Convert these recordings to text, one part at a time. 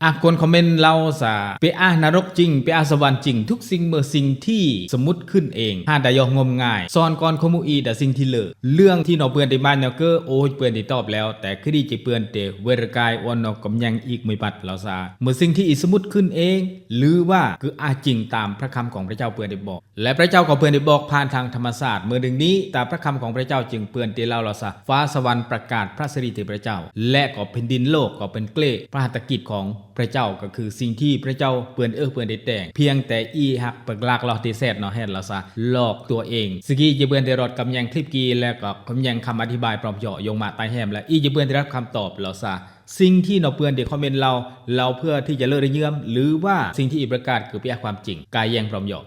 ອາ ຄົນຄອມເມັນເລົ່າຊະ ໄປອານະລົກຈິງ ໄປອາສະຫວັນຈິງ ທຸກສິ່ງເມື່ອສິ່ງທີ່ສະໝຸດຂຶ້ນເອງ ຫາດາຍອງງົມງາຍ ສອນກ່ອນຄົມໝູ່ອີດາສິ່ງທີ່ເລີກ ເລື່ອງທີ່ໜໍ່ເປື້ອນໄດ້ມາຍອງເກີ ໂອ້ຍ ເປື້ອນໄດ້ຕອບແລ້ວ ແຕ່ຄືດີຈະເປື້ອນເຕເວຣະກາຍອອນນອກກຳຍັງອີກໝູ່ບັດເລົ່າຊະ ເມື່ອສິ່ງທີ່ອີສະໝຸດຂຶ້ນເອງ ຫຼືວ່າຄືອາຈິງຕາມພຣະຄຳຂອງພຣະເຈົ້າເປື້ອນໄດ້ບອກ ແລະ ພຣະເຈົ້າກໍເປື້ອນໄດ້ບອກຜ່ານທາງທຳມະຊາດ ເມື່ອດຶງນີ້ຕາມພຣະຄຳຂອງພຣະເຈົ້າຈຶ່ງເປື້ອນໄດ້ເລົ່າລາຊາ ຟ້າສະຫວັນປະກາດພຣະສະລີເທບພຣະເຈົ້າ ແລະ ກໍແຜ່ນດິນໂລກກໍເປັນເກລະພຣະຫັດຖະກິດຂອງພຣະເຈົ້າ ກໍຄືສິ່ງທີ່ພຣະເຈົ້າເປື້ອນເອີເປື້ອນໄດ້ແຕ່ງ ພຽງແຕ່ອີຫາກປາກລາກລອດເຕແຊດເນາະແຮດລາຊາ ຫຼອກຕົວເອງ ສະກີຈະເປື້ອນໄດ້ລອດກຳແຍງຄລິບກີ ແລະ ກໍກຳແຍງຄຳອະທິບາຍພ້ອມເຈາະຢົງມາໃຕ້ແຮມ ແລະ ອີຈະເປື້ອນໄດ້ຮັບຄຳຕອບລາຊາ ສິ່ງທີ່ໜໍ່ເປື້ອນໄດ້ຄອມເມັນເລົ່າ ເລົ່າເພື່ອທີ່ຈະເລີກໄດ້ເຍືອມ ຫຼືວ່າສິ່ງທີ່ອີປະກາດຄືເປັນຄວາມຈິງ ກາຍແຍງພ້ອມເຈາະ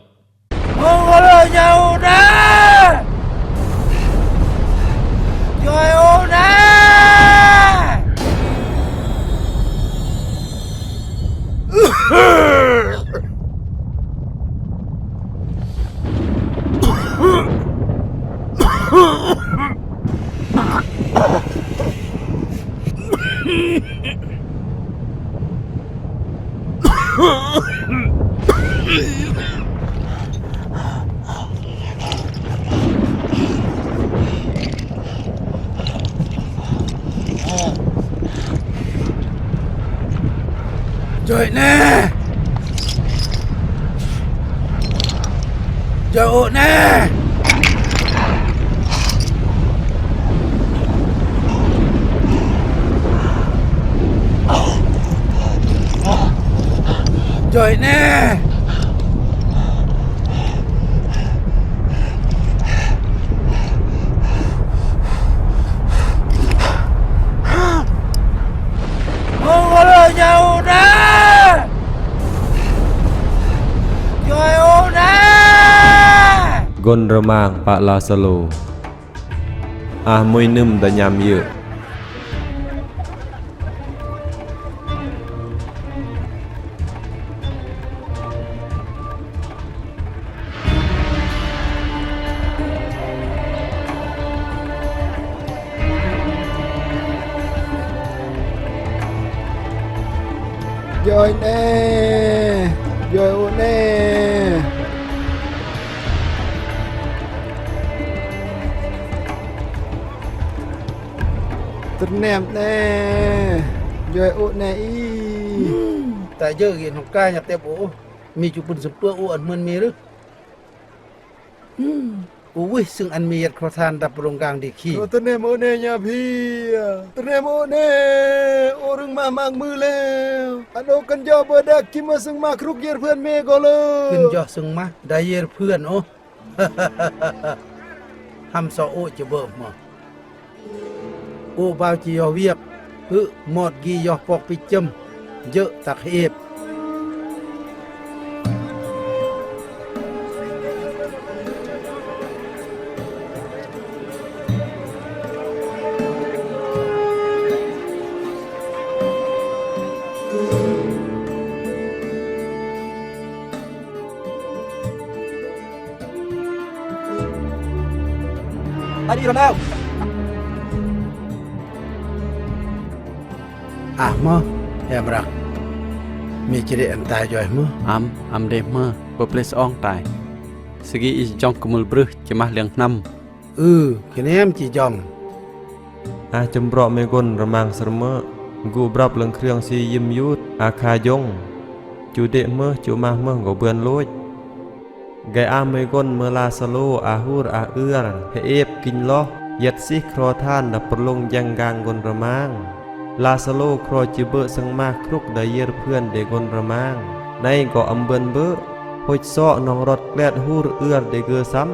ຈອຍແນ່ ຈອຍໂອແນ່ ຈອຍແນ່. ກົນຣະມາງປະລາຊາໂລ ອາ ມົຍນຶມດະຍາມເຍອະ. ຢອຍແນ່ ຢອຍໂອແນ່. ຕະແນມແນ່ ຢອຍໂອແນ່ອີ. ຕາເຢີກເຫັນຂອງກາຍຍາເຕັບໂອ ມີຈຸປືນສຳເປືອໂອອັນເໝືອນເມຫຼື. ອືມ ໂອ້ຍ ຊຶ່ງອັນເມຍັດຄຣອທານດັບໂປລົງກາງດີຄີ ໂອ ຕະແນມໂອແນ່ຍາພີ ຕະແນມໂອແນ່ ໂອ ລຶງມາມາກມືແລ້ວ ອະໂນກັນຢໍເບີແດກກິມເມີ່ອຊຶງມາຄຣຸກເຢຍເພື່ອນເມກໍເລີ ຂຶ້ນຢໍຊຶງມາ ໄດເຢຍເພື່ອນໂອ ຫຳຊໍໂອຈະເບີມາ ໂອບາວຈີຢໍວຽກ ອື ມອດກີຢໍປອກປິດຈຳ ເຢະຕັກເອບ. ໄປດີແລ້ວ ອາ ເມີ ແອມຣັກ ມີຈະໄດ້ອັນຕາຍຢອຍເມີ ອຳ ອຳເດເມີ ເປີເປລສອງຕາຍ ສະກີອີຈອງກະມຸລບຣຶຈະມາເລື່ອງນຳ ອື ຄະແນມຈີຈອງ ອາ ຈຳເບາະເມກົນຣະມາງສະເມີ ກູບຣັບເລື່ອງເຄື່ອງຊີຢິມຢູດ ອາຄາຍົງ ຈູເດະເມີ ຈູມາເມີ ກໍເບືອນໂລຍ ໄກອາເມກົນເມີລາຊາໂລ ອາຫູຣ ອາເອືອລ ເຮເອບ ກິນລອ ຍັດຊິຄຣອທານ ດັບປະລົງຢາງກາງກົນຣະມາງ ລາຊາໂລ ຄຣອຈະເບີຊຶງມາຄຣຸກ ໄດເຢຍເພື່ອນເດກົນຣະມາງ ໄນກໍອຳເບືອນເບີ ໂຮດຊອກນອງຣອດແກລດຫູຣເອືອລເດເກີຊຳ.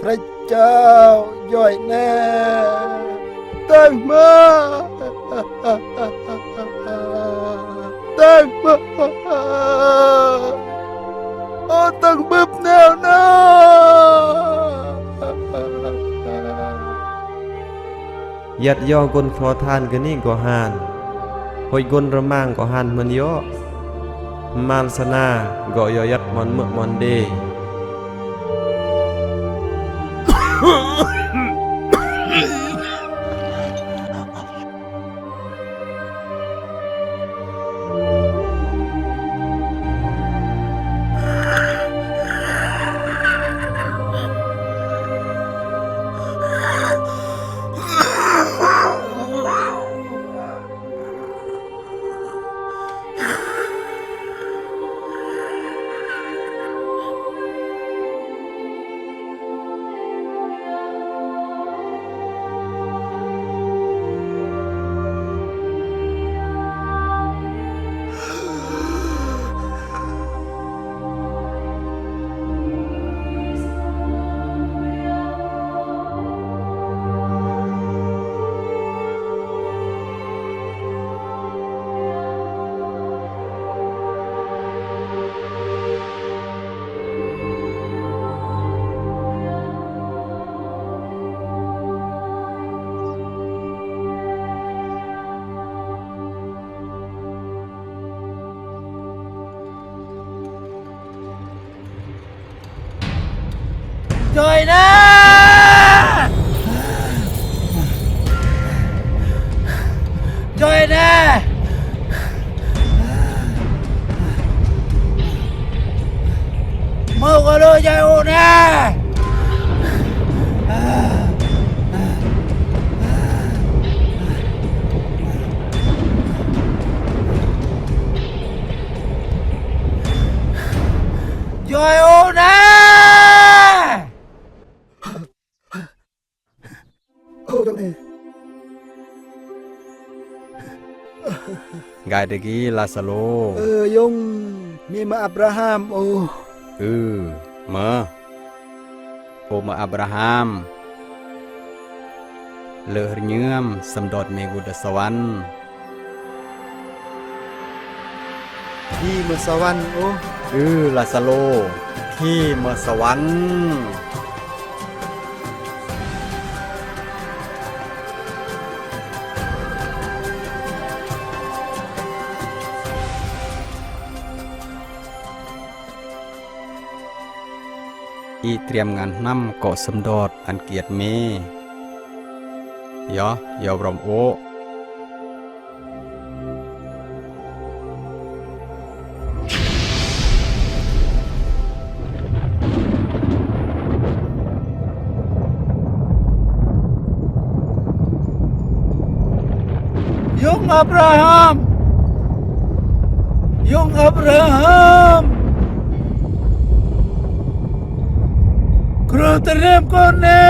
ພຣະເຈົ້າ ຢອຍແນ່ ຕາຍມາ ຕາຍມາ ໂອ ຕັງບຶບແນວນາ ຍັດຢໍກົນຄຣອທານກະນີ້ກໍຫານ ໂຮດກົນຣະມາງກໍຫານເໝືອນຢໍ ມາລສະນາກໍຢໍຍັດມອນເມີມອນເດ. ຊ່ອຍແດ່ ຊ່ອຍແດ່ ເມືອກວ່າເລີຍ ຢ່າໂອແດ່ ຈອຍໂອນາ ໂອ້ ເຈົ້າແມ່ ກາຍຕະກີລາຊາໂລ ເອີ ຍົງ ມີມາອັບຣາຮາມ ໂອ້ ເອີ ມາ ໂອມາອັບຣາຮາມ ເລີເຮືອມສຳດອດເມກຸດສະຫວັນ ທີ່ເມືອສະຫວັນ ໂອ ເອີ ລາຊາໂລ ທີ່ເມືອສະຫວັນ. ອີກຕຽມງານນຳເກາະສຳດອດອັນກຽດເມ ຢໍ ຢໍບຣອມໂອ ຍົງອັບຣາຮາມ ຍົງອັບຣາຮາມ ໂຄຣຕະເຣມກ່ອນແນ່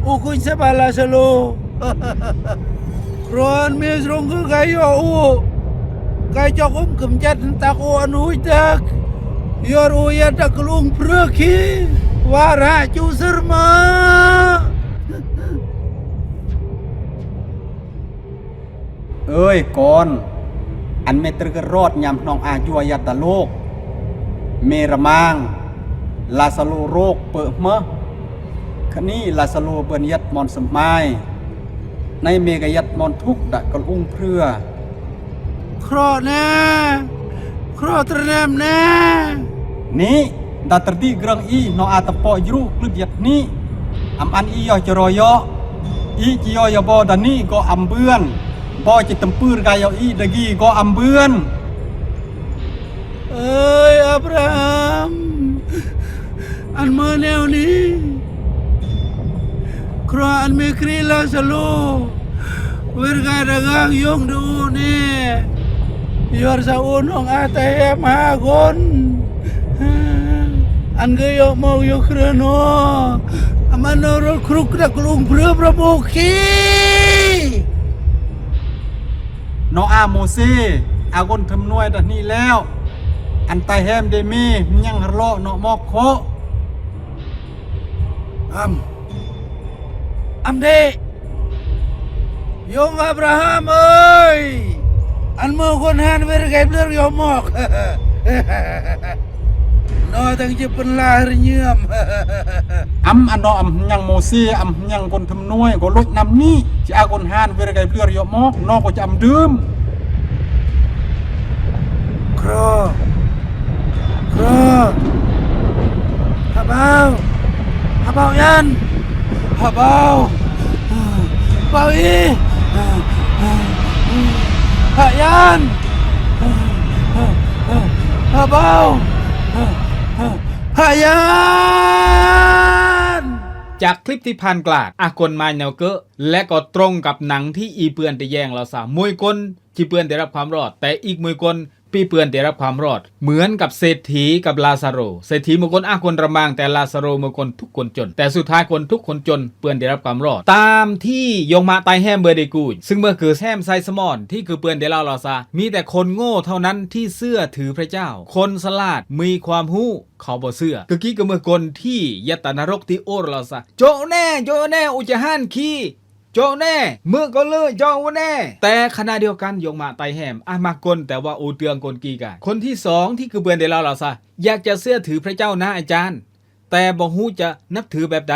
ໂອຄຸນສະບາລາຊາໂລ ໂຄຣນເມສລົງຄືໄກຢໍໂອ ໄກຈອກອຸມກຳຈັດຕັກໂອອະນຸຍຕັກ ຢໍໂອຍາຕັກກະລຸງເພືອຄີ ວາຣະຈູເຊີມາ. ເອີຍ ກອນ ອັນແມ່ຕະກະຣອດຍາມນ້ອງອາຍຸອາຍັດຕະໂລກ ເມລະມາງ ລາຊາໂລໂຣກເປີເມີ ຄະນີລາຊາໂລເບິ່ນຍັດມອນສະໝາຍ ໃນເມກະຍັດມອນທຸກດະກະລຸງເພືອ ເຄຣາະແນ່ ເຄຣາະຕະແນມແນ່ ນີ້ ດາຕະດີກຣຶງອີ ນໍອາຕະເປາະຢຣູກລຶດຢັດນີ້ ອຳອັນອີຢໍຈະລໍຢໍ ອີຈະຢໍຢໍບໍດານີ້ກໍອຳເບືອນ ບໍຈະຕຳປືນກາຍອອກອີດະກີກໍອຳເບືອນ. ເອີຍ ອາບຣາຮາມ ອັນເມີແນວນີ້ ເຄຣາະອັນເມກຣີລາຊາໂລ ເວລກາດະກາງຍົງດູເນ ຍອດສາໂອນອງອາຕາແຮມຫ້າຄົນ ອັນເຄີຍອອກມອກຍົກເຄືອນໍ ອາມານອຣອດຄລຸກດັກລຸງເພືອພຣະໂມຄີ ນໍອາໂມເຊ ອາກົນທຳນວຍດານີ້ແລ້ວ ອັນຕາຍແຮມເດເມ ຍັງຮະເລາະເນາະມອກເຄາະ ອຳ ອຳເດ ຍົງອາບຣາຮາມເອີຍ ອັນເມີຄົນຫານເວລໄກເບລືອກຢອກມອກ ນໍຈັ່ງຈະເປັນລາຮະເຍືອມ ອຳ ອານໍ ອຳຍັງໂມເຊ ອຳຍັງກົນທຳນວຍ ກໍລົດນຳນີ້ ຈະອາກົນຫານເວລໄກເບລືອກຢອກມອກ ນໍກໍຈະອຳດື່ມ. ເຄຣາະ ເຄຣາະ ພະເບົາ ພະເບົາຢັນ ພະເບົາ ພະເບົາອີ ພະຍັນ ພະເບົາ ພະຍັນ. ຈາກຄລິບທີ່ຜ່ານການ ອາກົນມາຍແນວເກີ ແລະ ກໍຕົງກັບໜັງທີ່ອີເປື້ອນໄດ້ແຍ່ງລາວຊາ ມວຍກົນ ທີ່ເປື້ອນໄດ້ຮັບຄວາມລອດ ແຕ່ອີກມວຍກົນ ປີເປື້ອນໄດ້ຮັບຄວາມລອດ ເໝືອນກັບເສດຖີກັບລາຊາໂຣ ເສດຖີເມື່ອຄົນອາຄົນລຳບາງ ແຕ່ລາຊາໂຣເມື່ອຄົນທຸກຄົນຈົນ ແຕ່ສຸດທ້າຍຄົນທຸກຄົນຈົນເປື້ອນໄດ້ຮັບຄວາມລອດ ຕາມທີ່ຍົງມະຕາຍແຮມເບີເດກູ ຊຶ່ງເມື່ອຄືແຮມໄຊສະໝອນ ທີ່ຄືເປື້ອນໄດ້ເລົ່າລາວຊາ ມີແຕ່ຄົນໂງ່ເທົ່ານັ້ນທີ່ເຊື່ອຖືພຣະເຈົ້າ ຄົນສະຫຼາດມີຄວາມຮູ້ ເຂົາບໍ່ເຊື່ອ ຄືກີ້ກະເມື່ອຄົນທີ່ຍັດຕະນະລົກທີ່ໂອລາຊາ ໂຈະແນ່ ໂຈະແນ່ ອຸຈະຫານຂີ້ ເຈົ້າແນ່ ເມືອກກໍເລີຍເຈົ້າແນ່ ແຕ່ຂະນະດຽວກັນ ຢົງມະໄຕແຮມ ອາ ມັກກົນ ແຕ່ວ່າອູເຕືອງກົນກີການ ຄົນທີສອງທີ່ຄືເພິ່ນໄດ້ເລົ່າລາວຊະ ຢາກຈະເຊື່ອຖືພຣະເຈົ້ານະອາຈານ ແຕ່ບໍ່ຮູ້ຈະນັບຖືແບບໃດ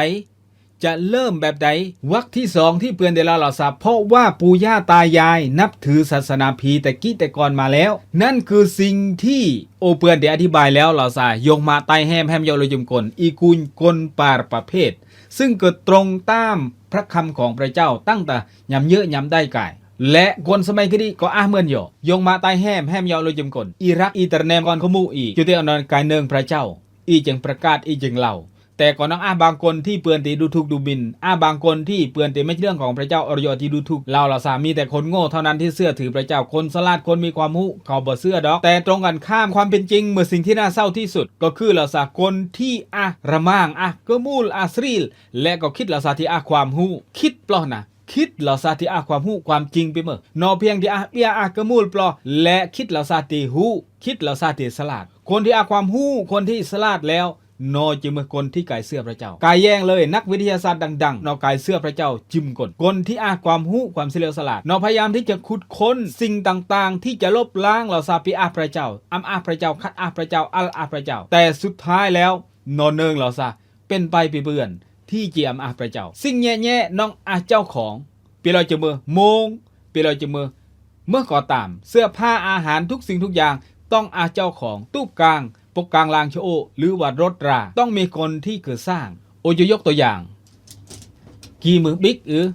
ຈະເລີ່ມແບບໃດ? ວັກທີສອງທີ່ເພິ່ນໄດ້ເລົ່າລາວຊາ ເພາະວ່າປູ່ຍ່າຕາຍາຍນັບຖືສາສະໜາຜີແຕ່ກີ້ແຕ່ກ່ອນມາແລ້ວ. ນັ້ນຄືສິ່ງທີ່ ໂອ ເພິ່ນໄດ້ອະທິບາຍແລ້ວລາວຊາ ຍົງມາໄຕແຮມ ແຮມເຍົາໂລຈຸມກົນ ອີກູນກົນປາຣປະເພດ ຊຶ່ງກໍຕົງຕາມພຣະຄຳຂອງພຣະເຈົ້າ ຕັ້ງແຕ່ຍາມເຍີະຍາມໄດ້ກາຍ ແລະ ຄົນສະໄໝຄະດີກໍອາເໝືອນໂຍ ຍົງມາໄຕແຮມ ແຮມເຍົາໂລຈຸມກົນ ອີຣັກ ອີຕະແນມກ່ອນຂະໝູ່ອີ ຈຸເຕອານອນກາຍເນີງພຣະເຈົ້າ ອີຈຶ່ງປະກາດ ອີຈຶ່ງເລົ່າ. ແຕ່ກໍນອງອາບາງຄົນທີ່ເພິ່ນທີ່ດູຖູກດູໝິ່ນ ອາບາງຄົນທີ່ເພິ່ນທີ່ເມັດເລື່ອງຂອງພຣະເຈົ້າ ອາໂລຍອະທີ່ດູຖູກລາວລາວຊາ ມີແຕ່ຄົນໂງ່ເທົ່ານັ້ນທີ່ເຊື່ອຖືພຣະເຈົ້າ ຄົນສະຫຼາດ ຄົນມີຄວາມຮູ້ ເຂົາບໍ່ເຊື່ອດອກ. ແຕ່ຕົງກັນຂ້າມ ຄວາມເປັນຈິງ ເມື່ອສິ່ງທີ່ໜ້າເສົ້າທີ່ສຸດ ກໍຄືລາວຊາ ຄົນທີ່ອາລະໝາງ ອາກະມູລ ອາສະຫຼີລ ແລະ ກໍຄິດລາວຊາທີ່ອາຄວາມຮູ້ ຄິດເປົ່ານະ ຄິດລາວຊາທີ່ອາຄວາມຮູ້ ຄວາມຈິງໄປເໝີ ນອພຽງທີ່ອາເບຍ ອາກະມູລເປົ່າ ແລະ ຄິດລາວຊາທີ່ຮູ້ ຄິດລາວຊາທີ່ສະຫຼາດ. ຄົນທີ່ອາຄວາມຮູ້ ຄົນທີ່ສະຫຼາດແລ້ວ ນອຈະເໝີຄົນທີ່ກາຍເຊື່ອພຣະເຈົ້າ ກາຍແຍ່ງເລີຍ. ນັກວິທະຍາສາດດັງໆ ນອກາຍເຊື່ອພຣະເຈົ້າຈິມກົນ ຄົນທີ່ອາຄວາມຮູ້ ຄວາມສະຫຼຽວສະຫຼາດ ນອກພະຍາຍາມທີ່ຈະຂຸດຄົ້ນສິ່ງຕ່າງໆ ທີ່ຈະລົບລ້າງລາວຊາ ປິອາພຣະເຈົ້າ ອຳອາພຣະເຈົ້າ ຂັດອາພຣະເຈົ້າ ອັລອາພຣະເຈົ້າ. ແຕ່ສຸດທ້າຍແລ້ວ ນອເນີງລາວຊາ ເປັນໄປປິເບືອນທີ່ຈະອຳອາພຣະເຈົ້າ. ສິ່ງແຍ່ໆ ນອງອາເຈົ້າຂອງ ເປລອຈະເໝີໂມງ ເປລອຈະເໝີ ເມື່ອກໍຕາມ ເສື້ອຜ້າ ອາຫານ ທຸກສິ່ງທຸກຢ່າງ ຕ້ອງອາເຈົ້າຂອງ ຕູບກາງ ປົກກາງລາງຊະໂອ ຫຼືວ່າລົດລາ ຕ້ອງມີຄົນທີ່ຄືສ້າງ. ໂອ ຈະຍົກຕົວຢ່າງ ກີ່ມືບິກ ຫຼື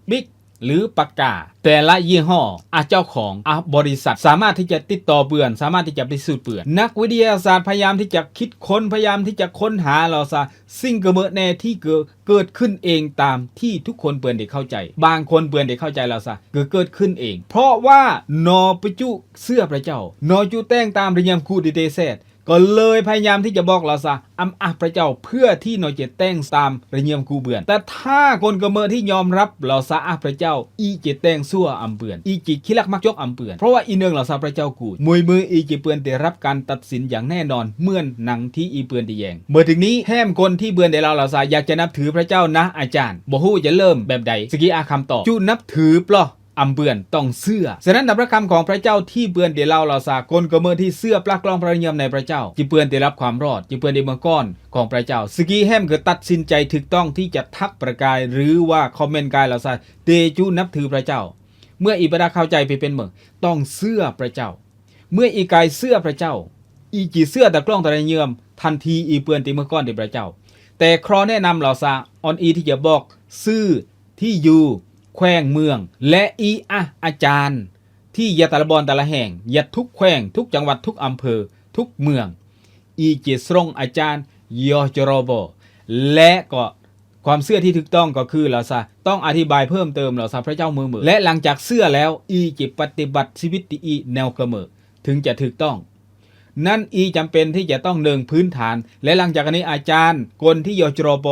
ບິກ ຫຼື ປາກກາ ແຕ່ລະຍີ່ຫໍ້ ອາເຈົ້າຂອງ ອາບໍລິສັດ ສາມາດທີ່ຈະຕິດຕໍ່ເບືອນ ສາມາດທີ່ຈະພິສູດເບືອນ. ນັກວິທະຍາສາດພະຍາຍາມທີ່ຈະຄິດຄົ້ນ ພະຍາຍາມທີ່ຈະຄົ້ນຫາລາວຊາ ສິ່ງກະເໝີແນ່ທີ່ເກີດ ເກີດຂຶ້ນເອງຕາມທີ່ທຸກຄົນເພິ່ນໄດ້ເຂົ້າໃຈ. ບາງຄົນເພິ່ນໄດ້ເຂົ້າໃຈລາວຊາ ຄືເກີດຂຶ້ນເອງ ເພາະວ່ານອປະຈຸເຊື່ອພຣະເຈົ້າ ນອຈຸແຕ່ງຕາມລະຍຽມກູດເຕເຕແຊດ ກໍເລີຍພະຍາຍາມທີ່ຈະບອກລາວຊາ ອຳອາພຣະເຈົ້າ ເພື່ອທີ່ນອຈະແຕ່ງຕາມລະຍຽມກູເບືອນ. ແຕ່ຖ້າຄົນກະເໝີທີ່ຍອມຮັບລາວຊາອາພຣະເຈົ້າ ອີຈະແຕ່ງຊົ່ວອຳເບືອນ ອີຈະຂີ້ລັກມັກຈົກອຳເບືອນ ເພາະວ່າອີເນີງລາວຊາພຣະເຈົ້າກູດ ໝຸຍມືອີຈະເປີນໄດ້ຮັບການຕັດສິນຢ່າງແນ່ນອນ ເໝືອນໜັງທີ່ອີເປີນໄດ້ແຍງ. ເມື່ອເຖິງນີ້ ແຮມຄົນທີ່ເພິ່ນໄດ້ລາວລາວຊາ ຢາກຈະນັບຖືພຣະເຈົ້ານະອາຈານ ບໍ່ຮູ້ຈະເລີ່ມແບບໃດ. ສະກີອາຄຳຕອບ ຈຸນັບຖືເພາະ ອຳເບືອນ ຕ້ອງເຊື່ອ. ສະນັ້ນ ຕາມພຣະຄຳຂອງພຣະເຈົ້າທີ່ເພິ່ນໄດ້ເລົ່າລາວຊາ ຄົນກະເມີທີ່ເຊື່ອປາກລອງພຣະຍາມໃນພຣະເຈົ້າ ຈະເພິ່ນໄດ້ຮັບຄວາມລອດ ຈະເພິ່ນໄດ້ເມືອກ້ອນຂອງພຣະເຈົ້າ. ສະກີແຮມກໍຕັດສິນໃຈຖືກຕ້ອງທີ່ຈະທັກປະກາຍ ຫຼືວ່າຄອມເມັນກາຍລາວຊາ ເຕຈູນັບຖືພຣະເຈົ້າ. ເມື່ອອີປະດາເຂົ້າໃຈໄປເປັນເມືອ ຕ້ອງເຊື່ອພຣະເຈົ້າ. ເມື່ອອີກາຍເຊື່ອພຣະເຈົ້າ ອີຈະເຊື່ອຕາກລ້ອງຕາລະເຍື່ອມທັນທີ ອີເພິ່ນທີ່ເມືອກ້ອນທີ່ພຣະເຈົ້າ. ແຕ່ຂໍແນະນຳລາວຊາ ອອນອີທີ່ຈະບອກຊື່ ທີ່ຢູ່ ແຂວງ ເມືອງ ແລະ ອີອາ ອາຈານ ທີ່ຢາແຕ່ລະບ່ອນແຕ່ລະແຫ່ງ ຢາທຸກແຂວງ ທຸກຈັງຫວັດ ທຸກອຳເພີ ທຸກເມືອງ ອີຈະສົ່ງອາຈານ ຢຈຣບ ແລະ ກໍຄວາມເຊື່ອທີ່ຖືກຕ້ອງກໍຄືລາວຊາຕ້ອງອະທິບາຍເພີ່ມເຕີມລາວຊາພຣະເຈົ້າເມີເມີ ແລະ ຫຼັງຈາກເຊື່ອແລ້ວ ອີຈະປະຕິບັດຊີວິດທີ່ອີແນວກະເມີ ເຖິງຈະຖືກຕ້ອງ. ນັ້ນອີຈຳເປັນທີ່ຈະຕ້ອງເນີງພື້ນຖານ ແລະ ຫຼັງຈາກອັນນີ້ອາຈານ ຄົນທີ່ ຢຈຣບ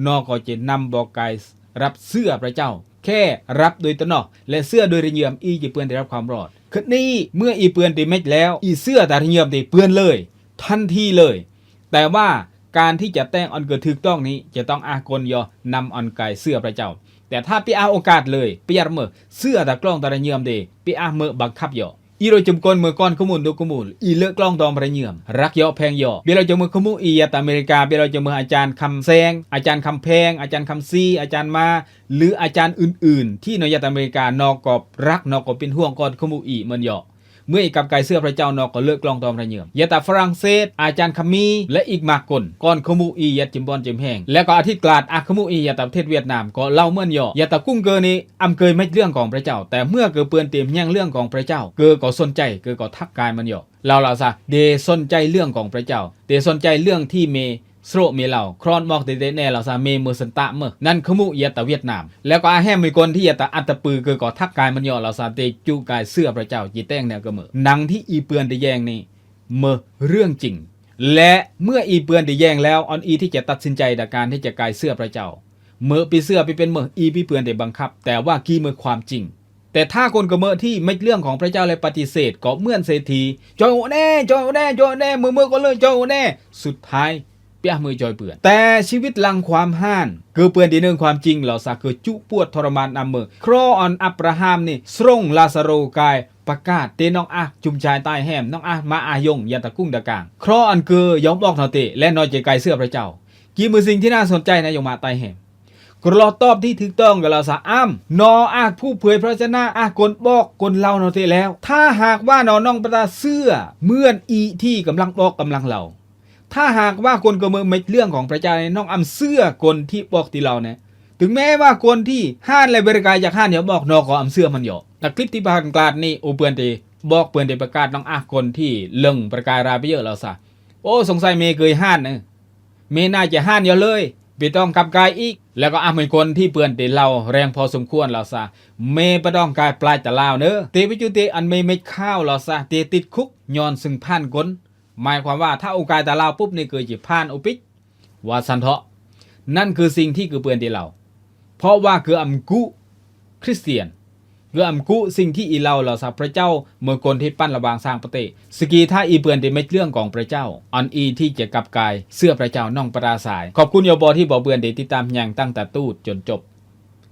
ນ ກໍຈະນຳບອກກາຍຮັບເຊື່ອພຣະເຈົ້າ ແຄ່ຮັບໂດຍຕະໜອກ ແລະ ເຊື່ອໂດຍລະເຍື່ອມ ອີຈະເພິ່ນໄດ້ຮັບຄວາມລອດ. ຄືນີ້ເມື່ອອີເພິ່ນໄດ້ເມັດແລ້ວ ອີເຊື່ອຕາລະເຍື່ອມໄດ້ເພິ່ນເລີຍ ທັນທີເລີຍ. ແຕ່ວ່າການທີ່ຈະແຕ່ງອັນເກີດຖືກຕ້ອງນີ້ ຈະຕ້ອງອາກົນຍໍນຳອັນກາຍເຊື່ອພຣະເຈົ້າ. ແຕ່ຖ້າໄປອາໂອກາດເລີຍ ໄປຢາດເມີ ເຊື່ອຕາກລ້ອງຕາລະເຍື່ອມເດ ໄປອາເມີບັງຄັບຍໍ ອີໂລຈຸມກົນເມືອກ້ອນຂະໝູນດຸກຂະໝູນ ອີເລີກລ້ອງຕອງພຣະເຍື່ອມ ລັກເຍາະແພງຍໍ ເບລາຈະເມີຂະໝູອີ ຢາຕາເມລິກາ ເບລາຈະເມີອາຈານຄຳແຊງ ອາຈານຄຳແພງ ອາຈານຄຳຊີ ອາຈານມາ ຫຼື ອາຈານອື່ນໆ ທີ່ນອກຢາຕາເມລິກາ ນອກກໍລັກ ນອກກໍເປັນຫ່ວງກ່ອນຂະໝູອີເມີນຍໍ ເມື່ອອີກັບກາຍເຊື່ອພຣະເຈົ້າ ນອກກໍເລີກກ້ອງຕອງພຣະເຍື່ອມ ຢາຕາຝຣັ່ງເສດ ອາຈານຄຳມີ ແລະ ອີກມາກຄົນ ກ່ອນຂະໝູອີ ຢາດຈິມບອນຈິມແຮງ ແລະ ກໍອາທິດກາດ ອາ ຂະໝູອີ ຢາຕາປະເທດຫວຽດນາມ ກໍເລົ່າເມີນຍໍ ຢາຕາກຸ້ງເກີນີ້ ອຳເກີຍເມັດເລື່ອງຂອງພຣະເຈົ້າ ແຕ່ເມື່ອເກີເພິ່ນເຕັມແຮງເລື່ອງຂອງພຣະເຈົ້າ ເກີກໍສົນໃຈ ເກີກໍທັກກາຍເມີນຍໍ ລາວລາວຊາ ເດສົນໃຈເລື່ອງຂອງພຣະເຈົ້າ ເດສົນໃຈເລື່ອງທີ່ເມ ໂສເມເລົ່າ ຄຣອນມອກເຕເຕແນ່ລາວຊາ ເມເມີສັນຕະເມີ ນັ້ນຂະໝູອີ ຢາຕາຫວຽດນາມ ແລ້ວກໍອາແຮມມີຄົນທີ່ຢາຕາອັດຕະປື ເກີກໍທັກກາຍເມີນຍໍ ລາວຊາ ເຕຈູກາຍເຊື່ອພຣະເຈົ້າ ຈີແຕ່ງແນວກະເມີ ໜັງທີ່ອີເພິ່ນໄດ້ແຍງນີ້ ເມີເລື່ອງຈິງ ແລະ ເມື່ອອີເພິ່ນໄດ້ແຍງແລ້ວ ອອນອີທີ່ຈະຕັດສິນໃຈດາການທີ່ຈະກາຍເຊື່ອພຣະເຈົ້າ ເມີໄປເຊື່ອໄປເປັນເມີ ອີໄປເພິ່ນໄດ້ບັງຄັບ ແຕ່ວ່າກີເມີຄວາມຈິງ. ແຕ່ຖ້າຄົນກະເມີທີ່ເມັດເລື່ອງຂອງພຣະເຈົ້າ ແລະ ປະຕິເສດ ກໍເໝືອນເສດຖີ ຈອຍໂອແນ່ ຈອຍໂອແນ່ ຈອຍໂອແນ່ ເມີເມີກໍເລີຍ ຈອຍໂອແນ່ ສຸດທ້າຍ ປຽກເມີຈອຍເພິ່ນ ແຕ່ຊີວິດຫຼັງຄວາມຮ້ານ ເກີເພິ່ນໄດ້ເນີງຄວາມຈິງ ລາວຊາເກີຈຸປວດທໍລະມານນຳເມີ ຄຣອນອັບຣາຮາມນີ້ ສົ່ງລາຊາໂຣກາຍປະກາດເຕນ້ອງອາກ ຈຸມຈາຍຕາຍແຮມ ນ້ອງອາກມາອາຍົງ ຢາຕາກຸ້ງດາກາງ ຄຣອນເກີຍອມອອກນອເຕ ແລະ ນອຍເຈກາຍເຊື່ອພຣະເຈົ້າ. ກີເມີສິ່ງທີ່ໜ້າສົນໃຈນະ ຍົງມາຕາຍແຮມ ກໍລອຕອບທີ່ຖືກຕ້ອງກັນລາວຊະ. ອ້ຳ ໜໍ ອາ ຜູ້ເຜີຍພະວະຈະນະ ອາ ຄົນບອກ ຄົນເລົ່າເນາະເຕແລ້ວ. ຖ້າຫາກວ່າໜໍ ນ້ອງປະຕາເຊື່ອເໝືອນອີ່ທີ່ກຳລັງບອກກຳລັງເລົ່າ, ຖ້າຫາກວ່າຄົນກໍເໝີເມັກເລື່ອງຂອງພະເຈົ້ານີ້ ນ້ອງອຳເຊື່ອຄົນທີ່ບອກທີ່ເລົ່າແນ່. ເຖິງແມ້ວ່າຄົນທີ່ຮ້ານ ແລະ ບໍລິການຢາກຮ້ານຢາກບອກ ໜໍກໍອຳເຊື່ອມັນເນາະ. ໃນຄລິບທີ່ຜ່ານກາດນີ້ ໂອ ເພິ່ນໄດ້ບອກ ເພິ່ນໄດ້ປະກາດ ນ້ອງອາ ຄົນທີ່ເລິງປະກາຍລາວໄປເຢີະລາວຊະ. ໂອ ສົງໄສເມເຄີຍຮ້ານເອີ ເມໜ້າຈະຮ້ານຢູ່ເລີຍ ບໍ່ຕ້ອງກັບກາຍອີກ. ແລ້ວກໍອາ ເໝີຄົນທີ່ເພິ່ນໄດ້ເລົ່າແຮງພໍສົມຄວນລາວຊະ. ເມບໍ່ຕ້ອງກາຍປາຍຕາລາວເນີ ເຕໄປຈຸເຕ ອັນເມເມັກຂ່າວລາວຊະ ເຕຕິດຄຸກຍ້ອນຊຶ່ງຜ່ານກົນ. ໝາຍຄວາມວ່າ ຖ້າໂອກາຍຕາລາວປຸບນີ້ ຄືຈະຜ່ານໂອປິກ ວ່າຊັ້ນເຖາະ. ນັ້ນຄືສິ່ງທີ່ຄືເພິ່ນໄດ້ເລົ່າ ເພາະວ່າຄືອຳກຸຄຣິສຕຽນ ຄືອຳກຸສິ່ງທີ່ອີເລົ່າລາວຊະ ພະເຈົ້າເໝີຄົນທີ່ປັ້ນລະຫວ່າງສ້າງປະເຕດ. ສະກີ ຖ້າອີເພິ່ນໄດ້ເມັກເລື່ອງຂອງພະເຈົ້າ ອັນອີທີ່ຈະກັບກາຍເຊື່ອພະເຈົ້າ ນ້ອງປະຕາສາຍ. ຂອບຄຸນຢູ່ບໍ່ທີ່ບໍ່ເພິ່ນໄດ້ຕິດຕາມຍັງຕັ້ງແຕ່ຕູດຈົນຈົບ.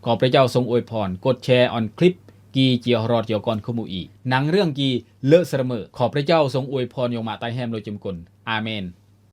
ຂໍພະເຈົ້າຊົງອວຍພອນ ກົດແຊອອນຄລິບກີ່ເຈຍຮອດຢໍກ່ອນຂະໝູອີ ໜັງເລື່ອງກີ່ເລີະສະລະເໝີ. ຂໍພະເຈົ້າຊົງອວຍພອນຢໍມາໃຕ້ແຮມໂລຍຈິມກຸນ. ອາເມນ.